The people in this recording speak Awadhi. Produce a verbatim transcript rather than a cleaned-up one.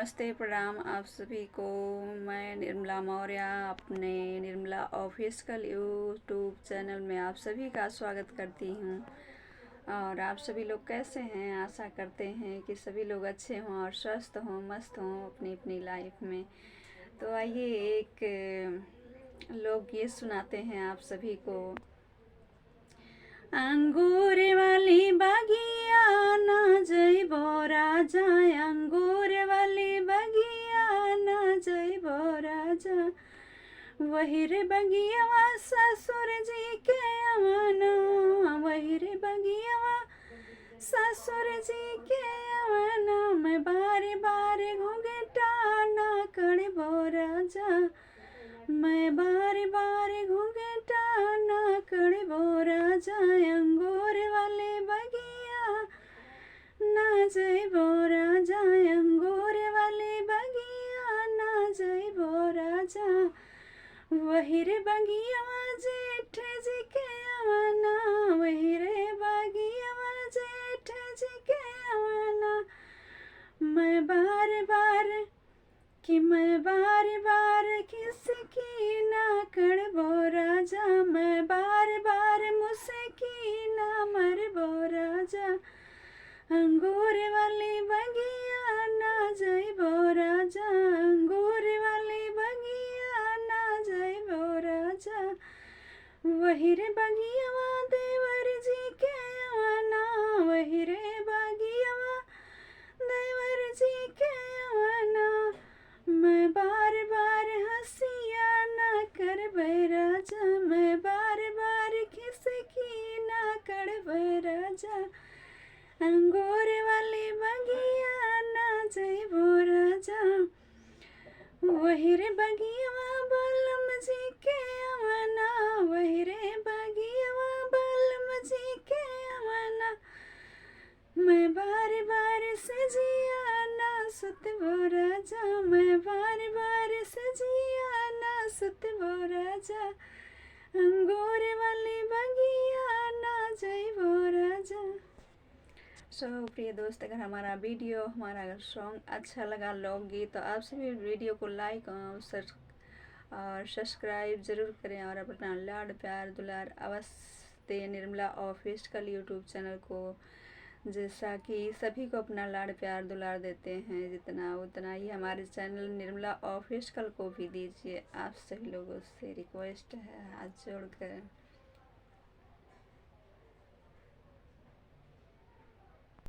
नमस्ते, प्रणाम आप सभी को। मैं निर्मला मौर्य अपने निर्मला ऑफिशियल YouTube चैनल में आप सभी का स्वागत करती हूँ। और आप सभी लोग कैसे हैं? आशा करते हैं कि सभी लोग अच्छे हों और स्वस्थ हों, मस्त हों अपनी अपनी लाइफ में। तो आइए, एक लोकगीत सुनाते हैं आप सभी को। अंगूर वाली बगिया ना जइबो राजा, अंगूर वाली बगिया ना जइबो राजा। वही रे बगियावा ससुर जी के अवना, वही रे बगियावा ससुर जी के अवना। मैं बार बार घुंघटा ना कड़बो राजा, मैं बार बार घुंघटा ना कड़बो राजा। अंगूर वाली बगिया ना जइबो राजा, अंगूर वाली बगिया ना जइबो राजा। वही रे बगियावा जेठ जी के अवना, वही रे बगियावा जेठ जी के अवना। मैं बार बार कि मैं बार बार खिसकी ना कड़बो राजा, मैं बार बार मुसकी ना मरबो राजा। अंगूर वाली बगिया ना जइबो राजा, अंगूर वाली बगिया ना जइबो राजा। वही रे बगियावा देवर जी के अवना, वही रे बगियावा देवर जी के अवना। मैं बार बार हंसिया ना करबे राजा, मैं बार बार खिसकी ना करबे राजा। अंगूर वाली बगिया ना जइबो राजा। वही रे बगियावा बलम जी के अवना, वही रे बगियावा बलम जी के अवना। मैं बार बार सजिया ना सुतबो राजा, मैं बार बार सजिया ना सुतबो राजा। अंगूर वाली बगिया ना जइबो राजा। सो प्रिय दोस्त, अगर हमारा वीडियो, हमारा अगर सॉन्ग अच्छा लगा, लोकगीत, तो आप सभी वीडियो को लाइक और सब्स-, और सब्सक्राइब जरूर करें और अपना लाड़ प्यार दुलार अवश्य दें निर्मला ऑफिशियल YouTube चैनल को। जैसा कि सभी को अपना लाड़ प्यार दुलार देते हैं जितना उतना ही हमारे चैनल निर्मला ऑफिशियल को भी दीजिए। आप सभी लोगों से रिक्वेस्ट है हाथ जोड़कर।